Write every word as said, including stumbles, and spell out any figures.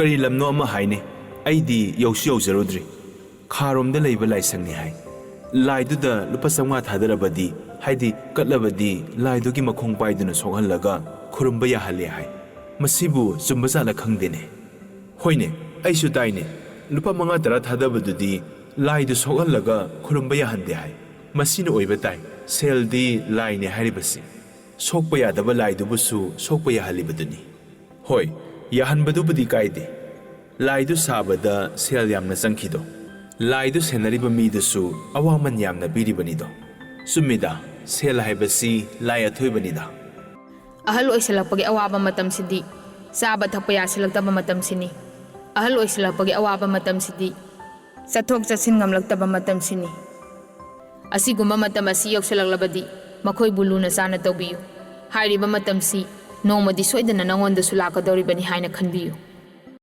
ꯀꯔꯤ ꯂꯝꯅꯣ ꯑꯃ ꯍꯥꯏꯅꯦ, ꯑꯩꯗꯤ ꯌꯧꯁꯨ ꯌꯧꯖꯔꯨꯗ꯭ꯔꯤ꯫ ꯈꯥꯔꯣꯝꯗ ꯂꯩꯕ ꯂꯥꯏꯁꯪꯅꯤ ꯍꯥꯏ꯫ ꯂꯥꯏꯗꯨꯗ ꯂꯨꯄꯥ ꯆꯥꯝꯃꯉꯥ ꯊꯥꯗꯔꯕꯗꯤ, ꯍꯥꯏꯗꯤ ꯀꯠꯂꯕꯗꯤ, ꯂꯥꯏꯗꯨꯒꯤ ꯃꯈꯣꯡ ꯄꯥꯏꯗꯨꯅ ꯁꯣꯛꯍꯜꯂꯒ ꯈꯨꯔꯨꯝꯕ ꯌꯥꯍꯜꯂꯦ ꯍꯥꯏ꯫ ꯃꯁꯤꯕꯨ ꯆꯨꯝꯕ ꯖꯥꯠꯂ ꯈꯪꯗꯦꯅꯦ꯫ ꯍꯣꯏꯅꯦ, ꯑꯩꯁꯨ ꯇꯥꯏꯅꯦ꯫ ꯂꯨꯄꯥ ꯃꯉꯥ ꯇꯔꯥ ꯊꯥꯗꯕꯗꯨꯗꯤ ꯂꯥꯏꯗꯨ ꯁꯣꯛꯍꯜꯂꯒ ꯈꯨꯔꯨꯝꯕ ꯌꯥꯍꯟꯗꯦ ꯍꯥꯏ꯫ ꯃꯁꯤꯅ ꯑꯣꯏꯕ ꯇꯥꯏ꯫ ꯁꯦꯜꯗꯤ ꯂꯥꯏꯅꯦ ꯍꯥꯏꯔꯤꯕꯁꯤ꯫ ꯁꯣꯛꯄ ꯌꯥꯗꯕ ꯂꯥꯏꯗꯨꯕꯨꯁꯨ ꯁꯣꯛꯄ ꯌꯥꯍꯜꯂꯤꯕꯗꯨꯅꯤ꯫ ꯍꯣꯏ, ꯌꯥꯍꯟꯕꯗꯨꯕꯨꯗꯤ ꯀꯥꯏꯗꯦ꯫ ꯂꯥꯏꯗꯨ ꯁꯥꯕꯗ ꯁꯦꯜ ꯌꯥꯝꯅ ꯆꯪꯈꯤꯗꯣ꯫ ꯂꯥꯏꯗꯨ ꯁꯦꯟꯅꯔꯤꯕ ꯃꯤꯗꯨꯁꯨ ꯑꯋꯥꯃꯟ ꯌꯥꯝꯅ ꯄꯤꯔꯤꯕꯅꯤꯗꯣ꯫ ꯆꯨꯝꯃꯤꯗ, ꯁꯦꯜ ꯍꯥꯏꯕꯁꯤ ꯂꯥꯏ ꯑꯊꯣꯏꯕꯅꯤꯗ꯫ ꯑꯍꯜ ꯑꯣꯏꯁꯤꯜꯂꯛꯄꯒꯤ ꯑꯋꯥꯕ ꯃꯇꯝꯁꯤꯗꯤ ꯆꯥꯕ ꯊꯛꯄ ꯌꯥꯁꯤꯜꯂꯛꯇꯕ ꯃꯇꯝꯁꯤꯅꯤ꯫ ꯑꯍꯜ ꯑꯣꯏꯁꯤꯜꯂꯛꯄꯒꯤ ꯑꯋꯥꯕ ꯃꯇꯝꯁꯤꯗꯤ ꯆꯠꯊꯣꯛ ꯆꯠꯁꯤꯟ ꯉꯝꯂꯛꯇꯕ ꯃꯇꯝꯁꯤꯅꯤ꯫ ꯑꯁꯤꯒꯨꯝꯕ ꯃꯇꯝ ꯑꯁꯤ ꯌꯧꯁꯤꯜꯂꯛꯂꯕꯗꯤ ꯃꯈꯣꯏꯕꯨ ꯂꯨꯅ ꯆꯥꯅ ꯇꯧꯕꯤꯌꯨ꯫ ꯍꯥꯏꯔꯤꯕ ꯃꯇꯝꯁꯤ ꯅꯣꯡꯃꯗꯤ ꯁꯣꯏꯗꯅ ꯅꯉꯣꯟꯗꯁꯨ ꯂꯥꯛꯀꯗꯧꯔꯤꯕꯅꯤ ꯍꯥꯏꯅ ꯈꯟꯕꯤꯌꯨ꯫